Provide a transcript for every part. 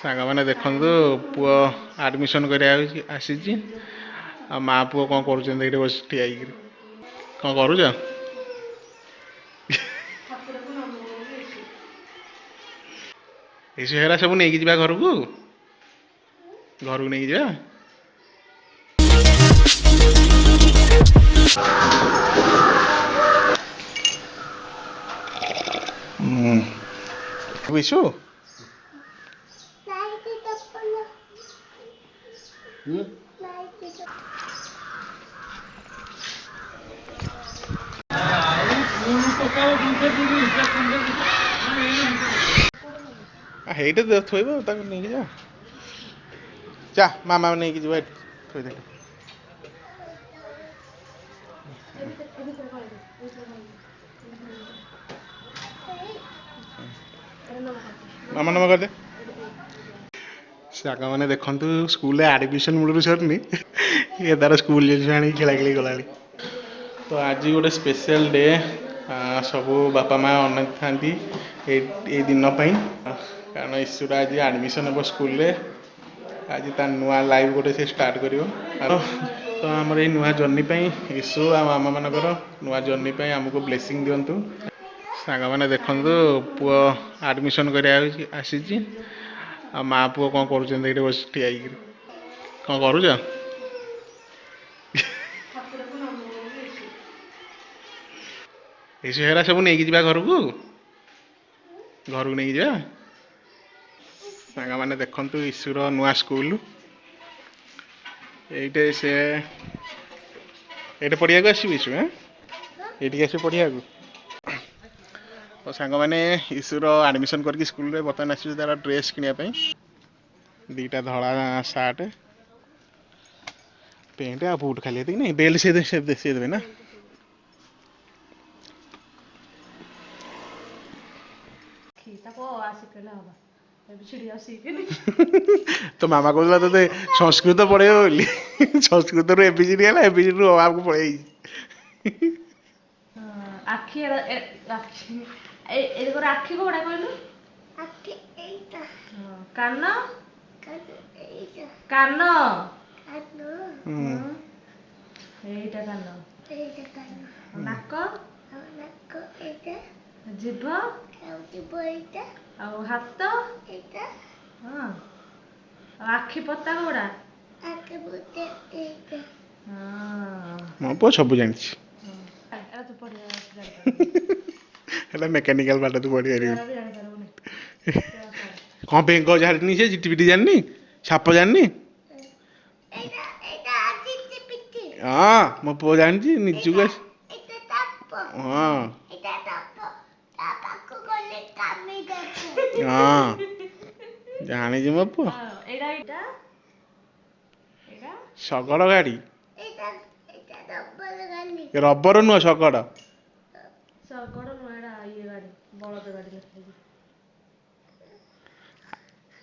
ସାଙ୍ଗମାନେ ଦେଖନ୍ତୁ, ପୁଅ ଆଡ଼ମିସନ୍ କରିବାକୁ ଆସିଛି ଆଉ ମା ପୁଅ କ'ଣ କରୁଛନ୍ତି ଏଇଠି ବସି ଠିଆ ହେଇକିରି। କ'ଣ କରୁଛ? ଏଇ ହେରା ସବୁ ନେଇକି ଯିବା ଘରକୁ, ଘରକୁ ନେଇକି ଯିବା। ବିଶୁ, ହେଇଟା ଥୋଇବ, ତାକୁ ନେଇକି ଯା। ଯା, ମାମା ନେଇକି ଯିବ। ଏଠି ଥୋଇଦେ। ମାମା ନମ କରିଦେ। ସାଙ୍ଗମାନେ ଦେଖନ୍ତୁ, ସ୍କୁଲରେ ଆଡ଼ମିସନ୍ ମୂଳରୁ ସରିନି, ଇଏ ତାର ସ୍କୁଲ ଜିନିଷ ଆଣିକି ଖେଳା ଖେଳି କଲାଣି। ତ ଆଜି ଗୋଟେ ସ୍ପେଶିଆଲ ଡେ। ସବୁ ବାପା ମା ଅନେଇଥାନ୍ତି ଏଇ ଦିନ ପାଇଁ, କାରଣ ଇସୁର ଆଜି ଆଡ଼ମିସନ୍ ହେବ ସ୍କୁଲରେ। ଆଜି ତା ନୂଆ ଲାଇଫ୍ ଗୋଟେ ସେ ଷ୍ଟାର୍ଟ କରିବ। ତ ଆମର ଏଇ ନୂଆ ଜର୍ଣ୍ଣି ପାଇଁ, ଇସୁ ଆଉ ଆମମାନଙ୍କର ନୂଆ ଜର୍ଣ୍ଣି ପାଇଁ ଆମକୁ ବ୍ଲେସିଂ ଦିଅନ୍ତୁ। ସାଙ୍ଗମାନେ ଦେଖନ୍ତୁ, ପୁଅ ଆଡ଼ମିସନ୍ କରିବାକୁ ଆସିଛି ଆଉ ମା ପୁଅ କ'ଣ କରୁଛନ୍ତି ଏଇଠି ବସି ଠିଆ ହେଇକିରି। କ'ଣ କରୁଛ? ଏଇ ହେରା ସବୁ ନେଇକି ଯିବା ଘରକୁ, ଘରକୁ ନେଇକି ଯିବା। ସାଙ୍ଗମାନେ ଦେଖନ୍ତୁ, ଇସୁର ନୂଆ ସ୍କୁଲ ଏଇଠି। ସେ ଏଇଠି ପଢ଼ିବାକୁ ଆସିବି ଇସୁ? ଏଇଠିକି ଆସିବି ପଢ଼ିବାକୁ। ତ ସାଙ୍ଗମାନେ, ଇସୁର ଆଡ଼ମିସନ୍ କରିକି ସ୍କୁଲରେ ବର୍ତ୍ତମାନ ଆସିଛୁ ତାର ଡ୍ରେସ୍ କିଣିବା ପାଇଁ। 2ଟା ଧଳା ସାର୍ଟ, ପ୍ୟାଣ୍ଟ ଆଉ ବୁଟ୍ ଖାଲି ଏତିକି। ନାଇଁ, ବେଲ୍ଟ ସେ ଦେବେ ନା? ତ ମାମା କହୁଥିଲା ତୋତେ ସଂସ୍କୃତ ପଢ଼େଇବ ବୋଲି। ସଂସ୍କୃତରୁ ଏବିସିଡି ହେଲା, ଏବିସିଡିରୁ ଅ ଆକୁ ପଳେଇ। ଆଖି, ଆଖି, ଆଖି କୋଉଟା କହିଲୁ? କାନ, କାନ, ଏଇଟା କାନ। ନାକ, ଜିଭ ଆଉ ହାତ। ହଁ, ଆଉ ଆଖି ପତା କୋଉଟା? ମୋ ପୁଅ ସବୁ ଜାଣିଛି। ହେଲେ ମେକାନିକାଲ ପାଠ ତୁ ପଢ଼ିପାରିବୁ କ'ଣ? ବେଙ୍ଗ ଜାଣିନି ସେ, ଝିଟିପିଟି ଜାଣିନି, ସାପ ଜାଣିନି। ହଁ, ମୋ ପୁଅ ଜାଣିଛି ନିଜକୁ। ହଁ ହଁ, ଜାଣିଛି ମୋ ପୁଅ। ଶଗଡ଼ ଗାଡ଼ି, ରବର ନୁହଁ, ଶଗଡ଼।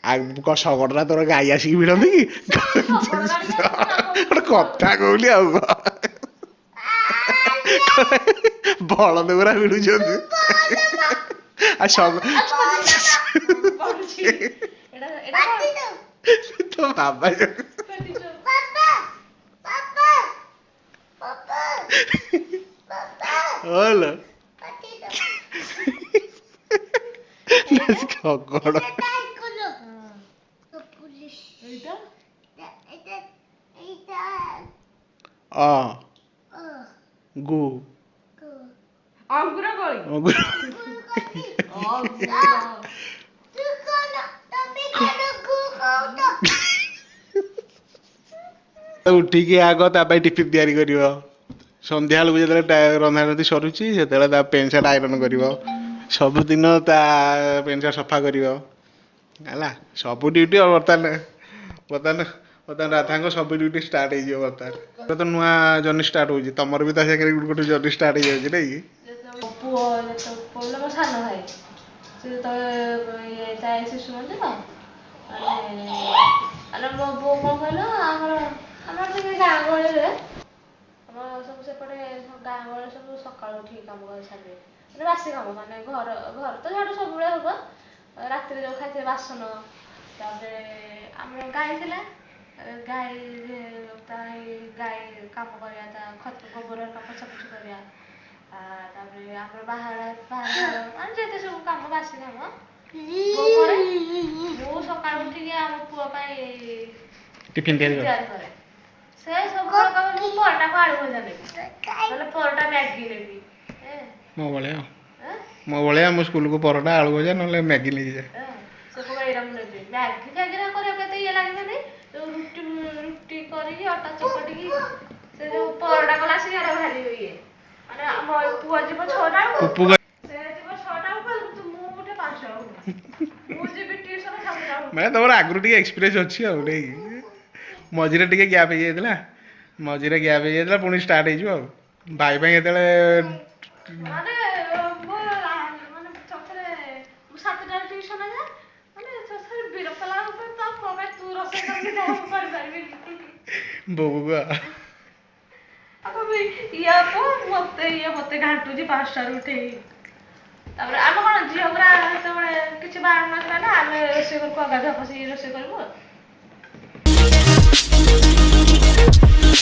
ଆଉ ଶଗଡ଼ଟା ତୋର ଗାଈ ଆସିକି ଭିଡ଼ନ୍ତି କି? ଗୋଟେ କଥା କହିଲି, ଆଉ ବଳଦ ଗୁରା ଭିଡୁଛନ୍ତି। ଆଉ ତୋ ବାବା ହଲୋ ଶଗଡ଼। ଅ ଗୁ ଅଙ୍ଗୁର କୋଳି। ଉଠିକି ଆଗ ତା ପାଇଁ ଟିଫିନ୍ ତିଆରି କରିବ। ସନ୍ଧ୍ୟା ବେଳକୁ ଯେତେବେଳେ ରନ୍ଧା ରନ୍ଧି ସରୁଛି, ସେତେବେଳେ ତା ପ୍ୟାଣ୍ଟ ସାର୍ଟ ଆଇରନ୍ କରିବ। ସବୁଦିନ ତା ପ୍ୟାଣ୍ଟ ସାର୍ଟ ସଫା କରିବ। ହେଲା ସବୁ ଡ୍ୟୁଟି। ବର୍ତ୍ତମାନ ବର୍ତ୍ତମାନ ବର୍ତ୍ତମାନ ରାଧାଙ୍କ ସବୁ ଡ୍ୟୁଟି ଷ୍ଟାର୍ଟ ହେଇଯିବ। ବର୍ତ୍ତମାନ ତ ନୂଆ ଜର୍ଣ୍ଣି ଷ୍ଟାର୍ଟ ହେଉଛି, ତମର ବି ତା ସାଙ୍ଗରେ ଗୋଟେ ଜର୍ଣ୍ଣି ଷ୍ଟାର୍ଟ ହେଇଯାଉଛି, ନାଇଁ କି? ପୁଅ ଯେତେବେଳେ, ମୋ ସାନ ଭାଇ ସେ ଯେତେବେଳେ ଇଏ ଯାଏ ଶିଶୁ ମନ୍ଦିର, ମାନେ ମାନେ ମୋ ବୋଉ କ'ଣ କହିଲ, ଆମର ଟିକେ ଗାଁ ଗହଳିରେ, ଆମର ସବୁ ସେପଟେ ଗାଁ ଗହଳିରେ ସବୁ ସକାଳୁ ଉଠିକି କାମ କରି ସାରିବେ। ମାନେ ବାସି କାମ, ମାନେ ଘର ତ ଝାଡ଼ୁ ସବୁବେଳେ ହବ, ରାତିରେ ଯେଉଁ ଖାଇଥିବେ ବାସନ ତାପରେ ଆମର ଗାଈ ଥିଲା, ଗାଈ, ତା ଗାଈ କାମ କରିବା, ତା ଖତ ଗୋବର ହେରିକା ପୋଛାପୋଛି କରିବା। ତାପରେ ଆମର ବାହାର ବାହାର ମାନେ ଯେତେ ସବୁ କାମ, ବାସି କାମ ବୋଉ କରେ। ମୁଁ ସକାଳୁ ଉଠିକି ଆମ ପୁଅ ପାଇଁ ଟିଫିନ୍ ତିଆରି ତିଆରି କରେ। ସେ ସବୁବେଳେ କହିବ ମୁଁ ପରଟାକୁ ଆଳୁ ଭଜା ନେବି, ନହେଲେ ପରଟା ମ୍ୟାଗି ନେବି। ମୋ ଭଳିଆ, ମୋ ଭଳିଆ। ମୁଁ ସ୍କୁଲକୁ ପରଟା ଆଳୁ ଭଜା ନହେଲେ ମ୍ୟାଗି ନେଇକି ଯାଏ। ସେ କହିବ ଏଇଟା ମୁଁ ନେବି। ମ୍ୟାଗି ଫ୍ୟାଗିରା କରିବାକୁ ଏତେ ଇଏ ଲାଗିବନି, ଯୋଉ ରୁଟି ରୁଟି କରିକି ଅଟା ଚକଟିକି ସେ ଯୋଉ ପରଟା କଲା ଆସିକି ଏରା ଭାରି ଇଏ। ମାନେ ଆମ ପୁଅ ଯିବ 6ଟା ବେଳକୁ, ସେ ଯିବ 6ଟା ବେଳକୁ, ମୁଁ ଉଠେ 5ଟା ବେଳକୁ, ମୁଁ ଯିବି ଟିଉସନ 7ଟା ବେଳକୁ। ମାନେ ତମର ଆଗରୁ ଟିକେ ଏକ୍ସପିରିଏନ୍ସ ଅଛି ଆଉ ନାଇକି? ମଝିରେ ଟିକେ ଗ୍ୟାପ୍ ହେଇଯାଇଥିଲା, ମଝିରେ ଗ୍ୟାପ୍ ହେଇଯାଇଥିଲା, ପୁଣି ଷ୍ଟାର୍ଟ ହେଇଯିବ। ଆଉ ଭାଇ ପାଇଁ ଯେତେବେଳେ ମାନେ ମୁଁ ମାନେ ଥରେ ମୁଁ 7ଟାରେ ଟିଉସନ ଯାଏ, ମାନେ ଥରେ ବିରକ୍ତ ଲାଗେ, ତା ପୁଅ ପାଇଁ ତୁ ରୋଷେଇ କରିକି ଦେ, ମୁଁ କରିପାରିବିନି। ବୋଉକୁ ଆଉ କହିବି ଇୟା ପୁଅ ମତେ, ଇଏ ମତେ ଘାଣ୍ଟୁଛି 5ଟାରୁ ଉଠେଇ। ତାପରେ ଆମେ କ'ଣ ଝିଅ ପୁରା, ସେତେବେଳେ କିଛି ବାରଣ ନଥିଲା ନା, ଆମେ ରୋଷେଇ ଘରକୁ ଅଗାଧୁଆ ପଶିକି ରୋଷେଇ କରିବୁ।